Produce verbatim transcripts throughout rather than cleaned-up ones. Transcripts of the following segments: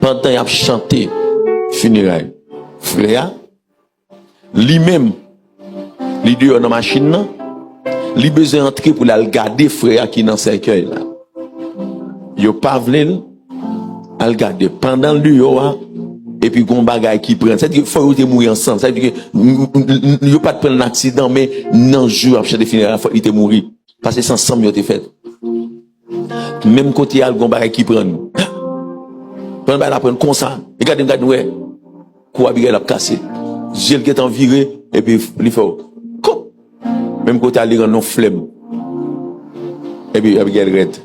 Pandan y ap chante fineray frè a, li menm, li deyò nan machin nan, li bezwen antre pou l al gade frè a ki nan sèkèy la. Yo pa vle l al gade. Pandan l deyò a, epi gon bagay ki pran l. Sa vle di ke fò yo te mouri ansanm. Sa vle di ke n- n- n- yo pa t pran l nan aksidan, men nan jou y ap chante fineray la, fòk li te mouri. Paske se ansanm yo te fèt. Menm kote a, gon bagay ki pran l. Pran bagay la pran l konsa. E gade m, gade m, wè. Kou Abigail ap kase. Je l gentan vire, epi li fè w koup. Menm kote a, li rann yon flèm. Epi Abigail rèd.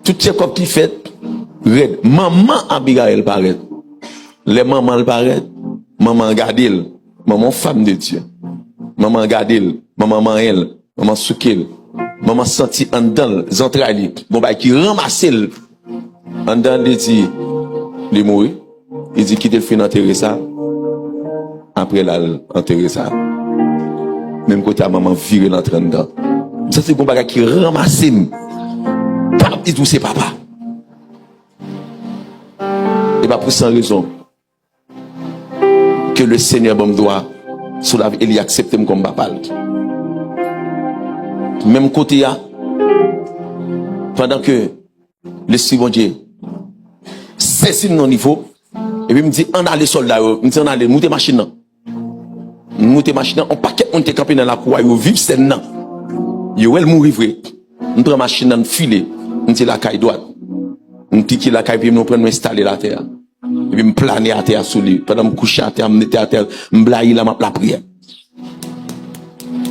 Tout tchèkòp ki fèt, rèd. Manman Abigail parèt. Lè manman l parèt, manman an gade l. Manman yon fanm de Dye. Manman an gade l. Manman manyen l. Manman souke l. Manman santi anndan l, zantray li, gon bagay ki ranmase l. Anndan li di, li mouri. Li di, kite l fin antere sa. Apre l al antere sa. Menm kote a, manman vire l antre anndan. M santi gon bagay ki ranmase m. Pap, li di, ou se papa. E pa pou san rezon ke le Senyè ban m dwa sou lavi e li aksepte m kòm papa l. Menm kote a, pandan ke Lespri Bondye sezi m nan nivo, epi m di, ann ale sòlda yo, m di, ann ale, moute machin nan. M moute machin nan, yon pakèt moun te kanpe nan lakou a, yo viv sèn nan. Yo wè l mouri vre. M pran machin nan, m file. M di lakay dwat. M kite lakay pye m, nou pran nou enstale l atè a. Epi m plane atè a sou li. Pandan m kouche atè a, m mete atè a, m blayi la, m ap lapriyè.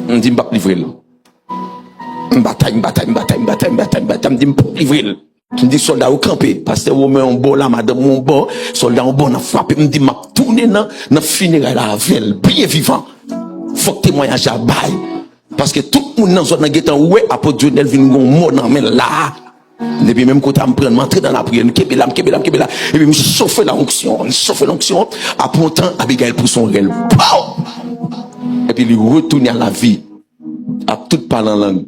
M di m p ap livre l. M batay, m batay, m batay, m batay, m batay, m batay, m di m p ap livre l. M di sòlda yo kanpe. Pastè Romen yon bò la, madanm yon bò, sòlda yon bò, n ap frape. M di m ap tounen nan, nan fineray la avè l, byen vivan. Fòk temwayaj la bay. Paske tout moun nan zòn nan gentan wè apot Dionèl vin gon mò nan men l la. Depi menm kote a, m pran, m antre nan lapriyè, m kenbe la, m kenbe la, m kenbe la. Epi m soufle la onksyon, m soufle la onksyon. Apre yon tan, Abigail pouse yon rèl. Pow! Epi li retounen a lavi ak tout pale an lang.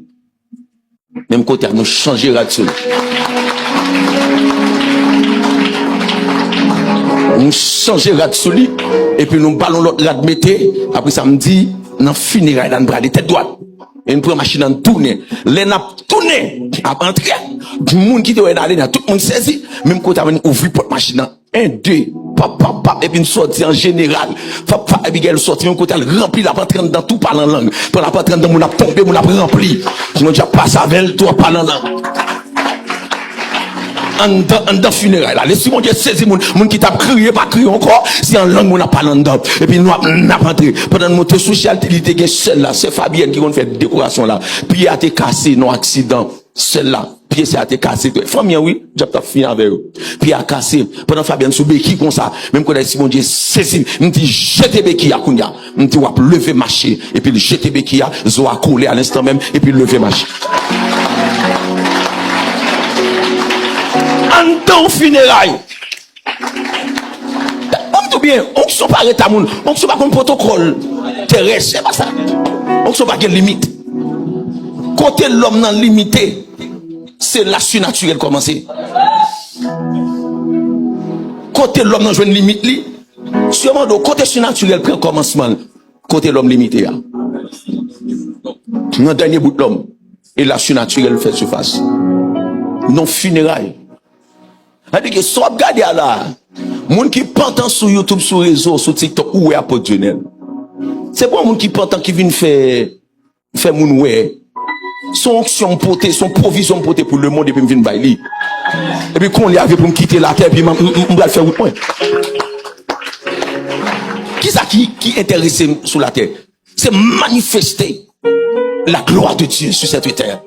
Menm kote a, nou chanje rad sou li. Nou chanje rad sou li, epi nou ba l yon lòt rad mete. Apre sa, m di, nan fineray la, n prale tèt dwat. E n pran machin nan, n tounen. Lè n ap tounen, ap antre, moun ki te wè n ale, nan tout moun sezi. Menm kote a, nou ouvri pòt machin nan. En, de, pap, pap, pap, epi n sòti an jeneral. Pap, pap, Abigail sòti, menm kote a l ranpli, l ap antre anndan tou pale an lang. Pandan l ap antre anndan, moun ap tonbe, moun ap ranpli. Bondye ap pase avè l tou ap pale an lang. Anndan, anndan fineray la. Lespri Bondye sezi moun. Moun ki t ap kriye, pa kriye ankò. Se an lang moun ap pale anndan. Epi nou ap, n ap antre. Pandan n monte sou chal, li te gen sè l la, sè Fabienne ki konn fè dekorasyon la. Pye a te kase nan aksidan. Sè l la, pye sè a te kase tou. Fanmi an, wi, dyab t ap fini avè yo. Pye a kase. Pandan Fabienne sou beki konsa, menm kote a, Lespri Bondye sezi m. M di, jete beki a kounye a. M di, w ap leve mache. Epi l jete beki a, zo a kole a lenstan menm, epi l leve mache. Anndan yon fineray. Ban m di w byen, onksyon pa ret a moun. Onksyon pa konn pwotokòl terès. Se pa sa. Onksyon pa gen limit. Kote lòm nan limite, se la sinatirèl kòmanse. Kote lòm nan jwenn limit li, si yo mande w kote sinatirèl pran kòmansman l, kote lòm limite a. Nan dènye bout lòm, e la sinatirèl fè sifas. Nan fineray. Sa vle di ke sa w ap gade a la, moun ki pantan sou YouTube, sou rezo, sou TikTok, ou wè apot Dionèl. Se pa yon moun ki pantan ki vin fè, fè moun wè. Se yon onksyon m pote, se yon pwovizyon m pote pou lemonn epi m vin bay li. Epi kounye a vle pou m kite latè epi m, m, m, m pral fè wout mwen. Kisa ki, ki enterese m sou latè? Se manifeste la gloire de Dieu sur cette terre.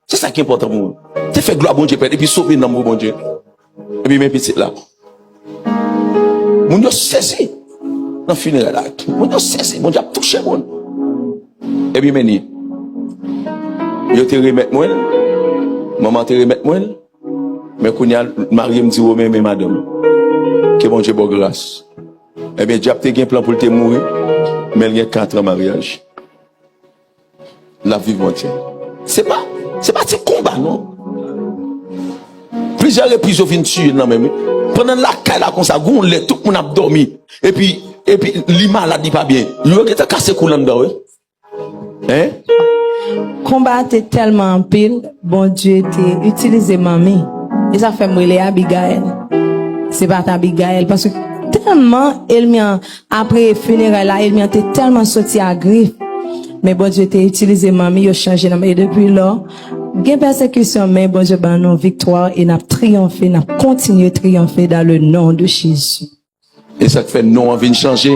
Se sa ki enpòtan pou mwen. Se fè glwa Bondye pèt epi sove nanm pou Bondye. Epi men pitit la. Moun yo sezi nan fineray la. Moun yo sezi. Bondye ap touche moun. Epi men li. Yo te remèt mwen l. Manman te remèt mwen l. Men kounye a, marye m di Romen, men madanm. Ke Bondye ba w gras. Ebyen, dyab te gen plan pou l te mouri, men l gen kat an maryaj. L ap viv Mantye. Se pa, se pa ti konba, non. plizyè repriz yo vin tiye l nan menm, wi. Pandan l lakay la konsa, gon lè tout moun ap dòmi. Epi, epi li malad, li pa byen. Yo gentan kase kou l anndan, wi. Hein? Konba a te tèlman anpil, Bondye te itilize manmi. E sa fè m rele Abigail. Se pa t Abigail, paske tèlman ènmi an, apre fineray la, ènmi an te tèlman soti a grif. Men Bondye te itilize manmi, yo chanje non m. E depi lò, gen pèsekisyon, men Bondye ban nou viktwa e n ap triyonfe, n ap kontinye triyonfe dans le nom de Jésus. E sa k fè non an vin chanje.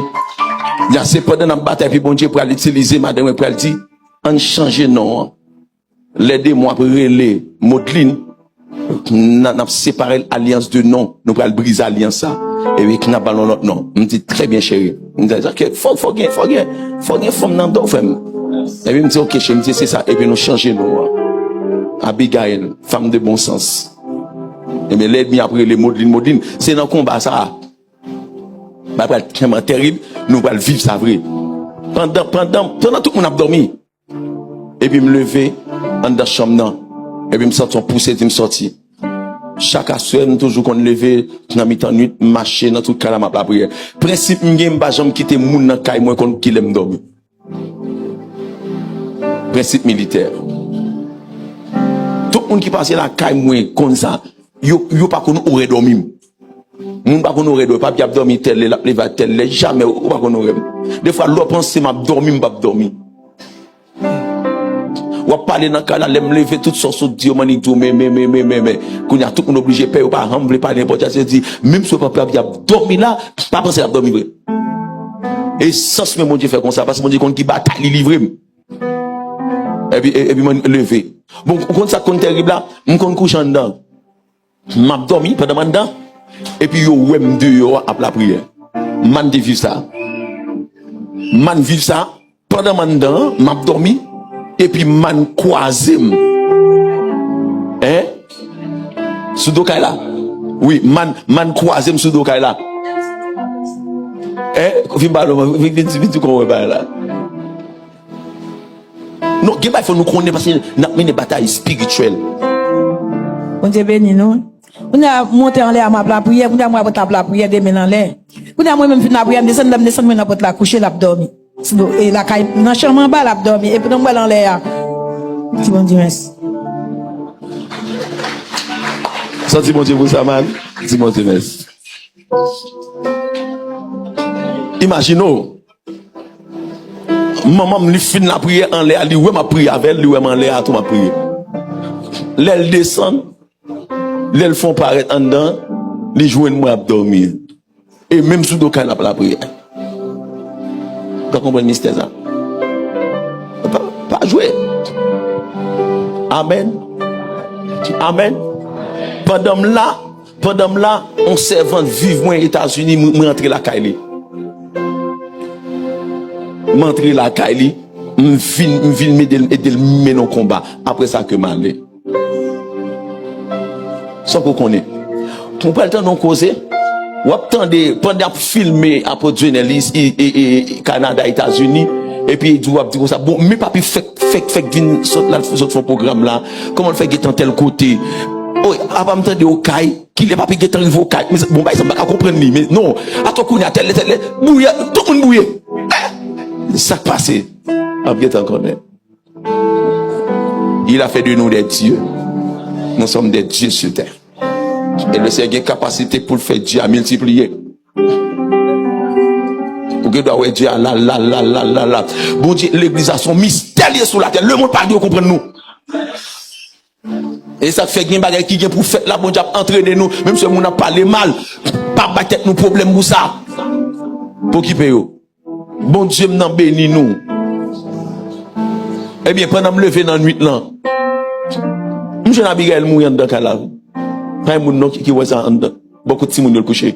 Ya, se pandan n ap batay, epi Bondye pral itilize madanm mwen, pral di, ann chanje non an. Lè demon ap rele Modlin, n a, n ap separe l, alyans de non. Nou pral brize alyans sa. Epi k n ap ba l yon lòt non. M di, trè byen, cheri. M di, ok, fò, fò gen, fò gen, fò gen fanm nan do, frè m. Epi m di, ok, cheri, m di, se sa. Epi nou chanje non an. Abigail, femme de bon sens. Ebyen, lè ènmi ap rele Modlin, Modlin, se nan konba sa a. Bagay pral tèlman tèrib, nou pral viv sa vre. Pandan, pandan, pandan tout moun ap dòmi, epi m leve anndan chanm nan, epi m santi yon pouse di m sòti. Chak aswè, m toujou konn leve nan mitan nwit, m mache nan tout kay la, m ap lapriyè. Prensip m gen, m pa janm kite moun nan kay mwen konn kilè m dòmi. Prensip militè. Tout moun ki pase lakay mwen konn sa. Yo, yo pa konn orè dòmi m. Moun pa konn orè dòmi, papi ap dòmi tèl lè, l ap leve a tèl lè, jamè, ou pa konn orè m. Defwa, lè w panse m ap dòmi, m p ap dòmi. W ap pale nan kay la, lè m leve, tout sa w sot di yo, m annik di w, men, men, men, men, men, men. Kounye a, tout moun oblije pè, yo pa janm vle pale nenpòt jan, se di, menm si w pa papi ap dòmi la, pa panse l ap dòmi vre. E sans mwen Bondye fè konsa, paske Bondye konn ki batay li livre m. Epi, e- epi mwen leve. Bon, ou konn sa k konn tèrib la? M konn kouche anndan. M ap dòmi pandan m anndan. Epi yo wè m deyò a ap lapriyè. M ann te viv sa. M ann viv sa. Pandan m anndan an, m ap dòmi. Epi m ann kwaze m. Hein? Sou do kay la. Wi, m ann, m ann kwaze m sou do kay la. Hein? Vin pale, vin, vin, vin, vin di kòman w wè bagay la. Non, gen bagay fò nou konnen paske n ap mennen batay espirityèl. Bondye beni nou. Kounye a, m monte anlè a, m ap lapriyè. Kounye a, m wè pòt la ap lapriyè, de men l anlè. Kounye a, mwen menm fin lapriyè, m desann, lè m desann, mwen nan pòt la kouche, l ap dòmi. Sou do, e lakay, nan chanm anba, l ap dòmi. Epi, non, m wè l anlè a. Di Bondye mèsi. Sa di Bondye pou sa, man. Di Bondye mèsi. Imajine w. Manman m, li fin lapriyè anlè a, li wè m ap priye avè l, li wè m anlè a tou m ap priye. Lè l desann, lè l fè yon parèt anndan, li jwenn mwen ap dòmi. E menm sou do kay n ap lapriyè. Ou ka konprann mistè sa? Pa, pa jwe. Amèn. Amèn. Pandan m la, Pandan m la, yon sèvant viv mwen Etazini, mwen, mwen antre lakay li. M antre lakay li, m vin, m vin ede l, ede l mennen yon konba. Apre sa ke m ale. Sa w ko konnen. Ou pral tande yon koze, w ap tande, pandan y ap filme Apot Dwenel, i, i, i, i, Kanada, Etazini, epi di w ap di konsa, bon, men papi fèk, fèk, fèk vin sot la, sot fè yon pwogram la, kòman l fè gentan tèl kote. Oy, apa m tande Okay, kilè papi gentan rive Okay. Bon, bay sa m pa ka konprann li, men non. Atò kounye a, tèl lè, tèl lè, bouye, tout moun bouye. Eh! Sa k pase? Ap gentan konnen. Il a fait de nous des dieux. Nous sommes des dieux sur terre. E Lesenyè gen kapasite pou l fè Dye a miltipliye. Ou gen dwa wè Dye a la, la, la, la, la, la. Bondye, legliz la se yon mistè li ye sou latè. Lemonn pa gen dwa konprann nou. E sa k fè gen bagay ki gen pou fèt la, Bondye ap antrene nou. Menm si moun ap pale mal, pa bay tèt nou pwoblèm pou sa. Pa okipe yo. Bondye m nan beni nou. Ebyen, pandan m leve nan nwit lan, m jwenn Abigail mouri anndan kay la. Pa gen moun non ki, ki wè sa anndan. Bò kot timoun yo l kouche.